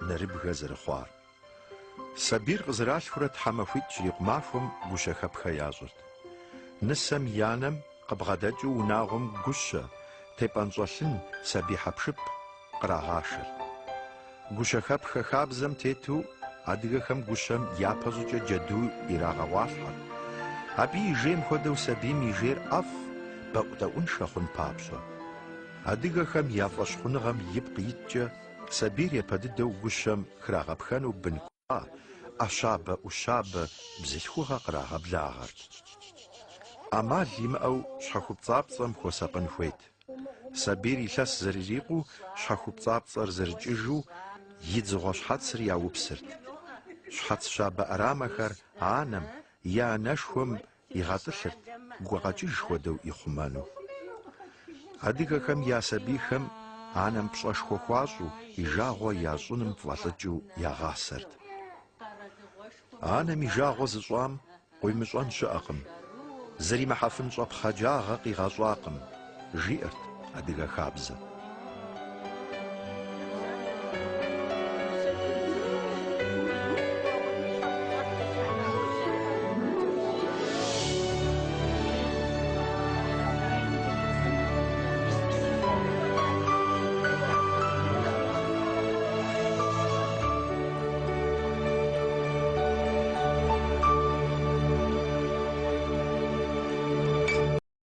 Нэрыбгэ зэрыхъуар. Сабийр къызэралъхурэ тхьэмахуитӏ щрикъу махуэм гущэхэпхэ ящӏырт. Нысэм и анэм къыбгъэдэкӏыу унагъуэм гущэ, тепӏэнщӏэлъын, сабий хьэпшып кърагъашэрт. Гущэхэпхэ хабзэм тету адыгэхэм гущэм япэщӏыкӏэ джэду ирагъэгъуалъхьэрт. Абы и жейм хуэдэу сабийм и жейр ӏэфӏ, бэӏутӏэӏуншэ хъун папщӏэ. Адыгэхэм я фӏэщхъуныгъэм ипкъ иткӏэ сабийр япэ дыдэу гущэм храгъэпхэну бын кӏуа, ӏэщабэ-ӏущабэ бзылъхугъэ кърагъэблагъэрт. ӏэмал имыӏэу щхьэхупцӏапцӏэм хуэсакъын хуейт. Сабийр илъэс зэрырикъуу щхьэхупцӏапцӏэр зэрыкӏыжу и дзыгъуэ щхьэцыр яупсырт. Щхьэц щабэ ӏэрамэхэр анэм е анэшхуэм игъэтӏылъырт гукъэкӏыж хуэдэу ихъумэну. Адыгэхэм я сабийхэм анэм пщӏэшхуэ хуащӏу, и жагъуэ ящӏыным фӏэлӏыкӏыу ягъасэрт. Анэм и жагъуэ зыщӏам къуимыщӏэн щыӏэкъым, зэримыхьэфын щӏэпхъаджагъэ къигъэщӏакъым, жиӏэрт адыгэ хабзэм.